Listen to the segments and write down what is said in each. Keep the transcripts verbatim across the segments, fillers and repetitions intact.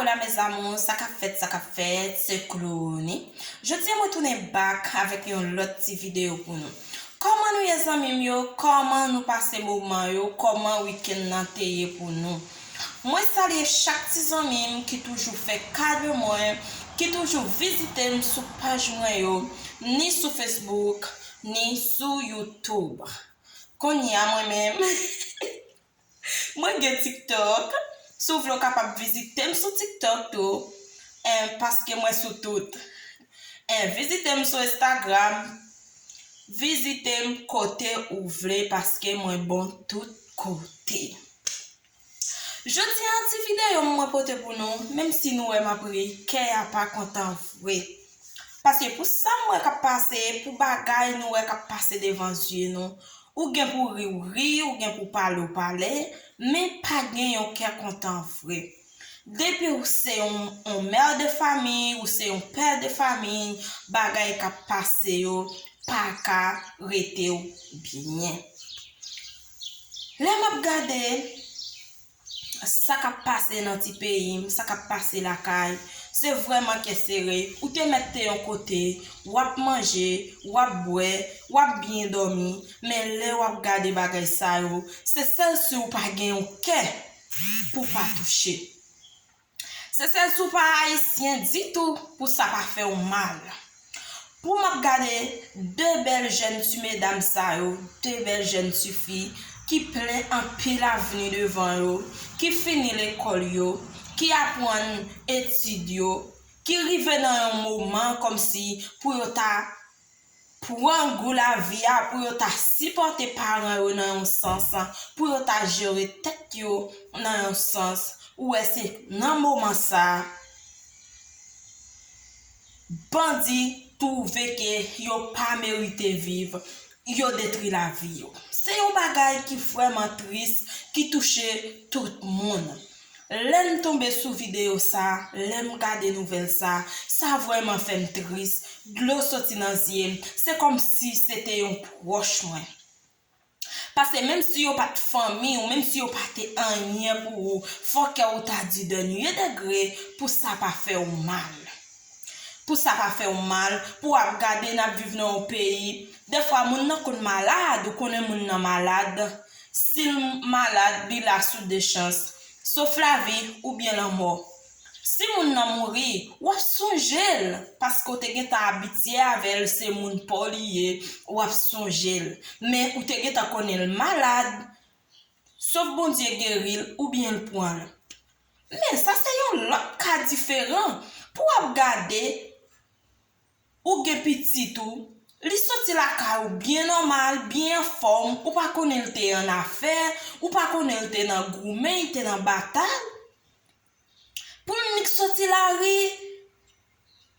Hola mes amours, sa k ap fèt, sa k ap fèt, se Cloony. Jodi a mwen tounen back avèk yon lòt ti videyo pou nou. Kòman nou ye zanmi m yo? Kòman nou pase moman yo? Kòman wikenn nan te ye pou nou? Mwen salye chak ti zanmi m ki toujou fè ka de mwen, ki toujou vizite m sou paj mwen yo, ni sou Facebook, ni sou YouTube. Kounye a mwen menm, mwen gen TikTok. Si w vle w kapab vizite m sou TikTok tou, en, paske mwen sou tout. En, vizite m sou Instagram, vizite m kote ou vle paske mwen bon tout kote. Jodi a ti videyo m mwen pote pou nou, menm si nou wè m ap ri, kè a pa kontan vre. Paske pou sa m wè k ap pase, pou bagay nou wè k ap pase devan zye nou, ou gen pou ri, ou ri, ou gen pou pale, ou pale, men pa gen yon kè kontan vre. Depi ou se yon, yon mè de famiy, ou se yon pè de famiy, bagay k ap pase yo pa ka rete w byen. Lè m ap gade sa k ap pase nan ti peyi m, sa k ap pase lakay, se vrèman kè sere. Ou te mèt te yon kote, w ap manje, w ap bwè, w ap byen dòmi, men lè w ap gade bagay sa yo, se sèl si w pa gen yon kè pou w pa touche. Se sèl si w pa ayisyen ditou pou sa pa fè w mal. Pou m ap gade de bèl jèn ti medam sa yo, de bèl jèn ti fi ki plen anpil avni devan yo, ki fini lekòl yo, ki aprann etid yo, ki rive nan yon moman kòmsi pou yo ta pran gou lavi a, pou yo ta sipòte paran yo nan yon sans, pou yo ta jere tèt yo nan yon sans. Ou wè, se nan moman sa a, bandi twouve ke yo pa merite viv, yo detwi lavi yo. Se yon bagay ki vrèman tris, ki touche tout moun. Lè m tonbe sou videyo sa, lè m gade nouvèl sa, sa vrèman fè m tris, dlo soti nan zye m, se kòmsi se te yon pwòch mwen. Paske menm si yo pa t fanmi w, menm si yo pa te anyen pou ou, fò kè w ta di dènye degre pou sa pa fè w mal. Pou sa pa fè w mal, pou w ap gade n ap viv nan yon peyi, dèfwa moun nan konn malad, ou konnen moun nan malad, si l malad, li la sou de chans, sof lavi oubyen lanmò. Si moun nan mouri, w ap sonje l, paske w te gentan abitye avè l, se moun pa w li ye, w ap sonje l. Men ou te gentan konnen l malad, sof Bondye geri l oubyen l pran l. Men sa se yon lòt ka diferan. Pou w ap gade, ou gen pitit ou, li soti lakay ou byen nòmal, byen anfòm, ou pa konnen l te annafè, ou pa konnen l te nan goumen, li te nan batay. Pou l nik soti lari,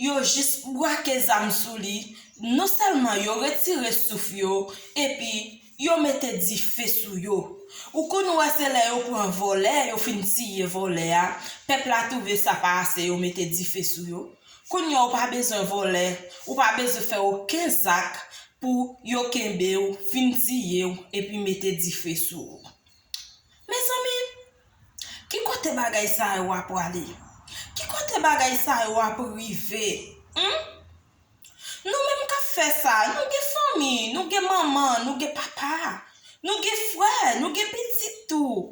yo jis brake zam sou li, non sèlman yo retire souf yo, epi yo mete dife sou yo. Ou konn wè se lè yo pran vòlè, yo fin tiye vòlè a, pèp la twouve sa pa ase, yo mete dife sou yo. Kounye a ou pa bezwen vòlè, ou pa bezwen fè okenn zak pou yo kenbe w, fin tiye w, epi mete dife sou ou. Mezanmi, ki kote bagay sa yo ap prale? Ki kote bagay sa yo ap rive? Hmm? Nou menm k ap fè sa, nou gen fanmi, nou gen manman, nou gen papa, nou gen frè, nou gen pitit tou.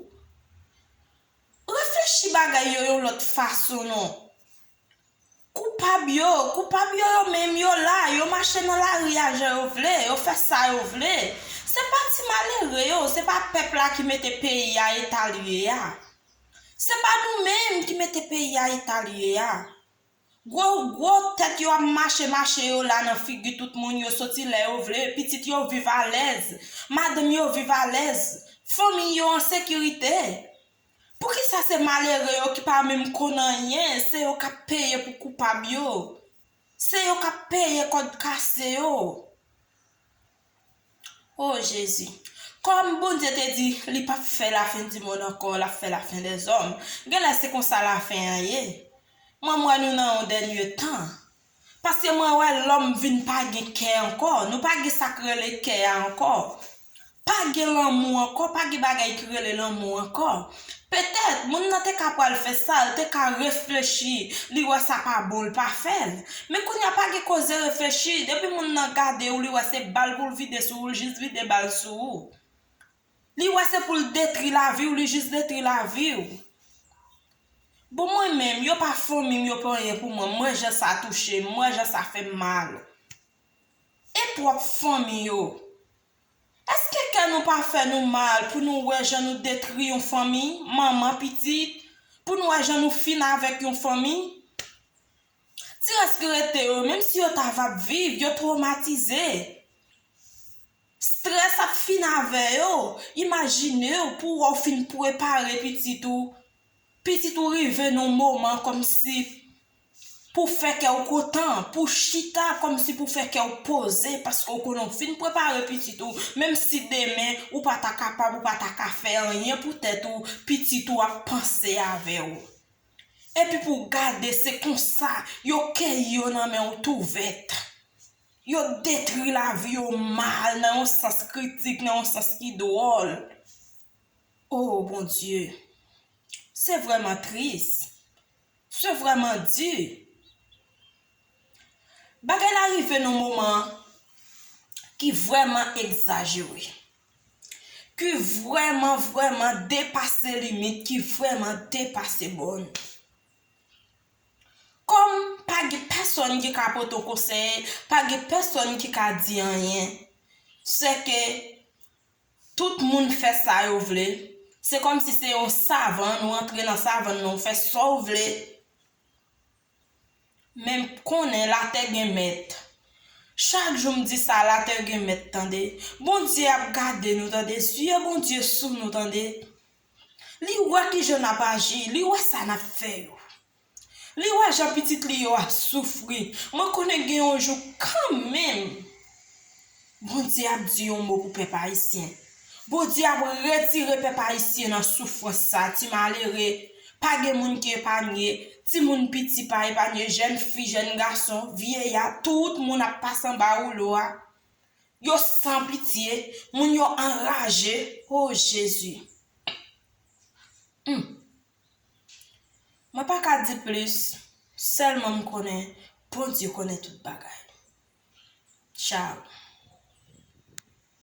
Reflechi bagay yo yon lòt fason non. Koupab yo, koupab yo yo menm yo la, yo mache nan lari a jan yo vle, yo fè sa yo vle. Se pa ti malere yo, se pa pèp la ki mete peyi a eta l ye a. Se pa nou menm ki mete peyi a eta l ye a. Gwo, gwo tèt yo ap mache, mache yo la nan figi tout moun, yo soti lè yo vle, pitit yo viv alèz, madanm yo viv alèz, fanmi yo an sekirite. Poukisa se malere yo ki pa menm konn anyen, se yo k ap peye pou koupab yo? Se yo k ap peye kòd kase yo? O Jezi! Kòm Bondye te di li p ap fè lafen di monn ankò, l ap fè lafen dèzòm, genlè se konsa lafen an ye. Mwen, m wè nou nan yon dènye tan. Paske mwen wè lòm vin pa gen kè ankò. Nou pa gen sa k rele kè a ankò. Pa gen lanmou ankò, pa gen bagay ki rele lanmou ankò. Petèt, moun nan te ka pral fè sa, l te ka reflechi, li wè sa pa bon, l pa fè l. Men kounye a pa gen koze reflechi, depi moun nan gade w, li wè se bal pou l vide sou ou, l jis vide bal sou ou. Li wè se pou l detri lavi w, li jis detri lavi w. Bon, mwen menm, yo pa fanmi m, yo pa anyen pou mwen, m wè jan sa touche m, m wè jan sa fè m mal. E pwòp fanmi yo. Èske kè nou pa fè nou mal pou nou wè jan nou detri yon fanmi, manman, pitit, pou nou wè jan nou fin avèk yon fanmi? Ti rès ki rete yo, menm si yo ta va ap viv, yo twomatize. Strès ap fin avè yo. Imajine w pou w wè w fin prepare pitit ou. Pitit ou rive nan yon moman kòmsi pou fè kè w kontan, pou chita kòmsi pou fè kè w poze, paske w konnen w fin prepare pitit ou, menm si demen ou pa ta kapab, ou pa ta ka fè anyen pou tèt ou, pitit ou ap panse avè w. Epi pou w gade, se konsa yo keyi yo nan men w tou vèt. Yo detri lavi yo mal, nan yon sans kritik, nan yon sans ki dwòl. Oh, Bondye, se vrèman tris. Se vrèman di. Bagay la rive nan moman ki vrèman egzajere. Ki vrèman, vrèman depase limit, ki vrèman depase bòn. Kòm pa gen pèsòn ki ka pote w konsèy, pa gen pèsòn ki ka di anyen, se ke tout moun fè sa yo vle. Se kòmsi se yon savann, ou antre nan savann nan, ou fè sa w vle. Men konnen latè gen mèt. Chak jou m di sa, latè gen mèt, tande. Bondye ap gade nou, tande. Zye Bondye sou nou, tande. Li wè kijan n ap aji, li wè sa n ap fè yo. Li wè jan pitit li yo ap soufri. Mwen konnen gen yon jou kanmenm, Bondye ap di yon mo pou pèp ayisyen. Bondye ap retire pèp ayisyen nan soufrans sa, ti malere. Pa gen moun ki epanye, timoun piti pa epanye, jèn fi, jèn gason, vyeya, tout moun ap pase anba woulo a. Yo san pitye, moun yo anraje. O Jezi. Hmm. Mwen pa ka di plis, sèlman m konnen Bondye konnen tout bagay. Tchaw.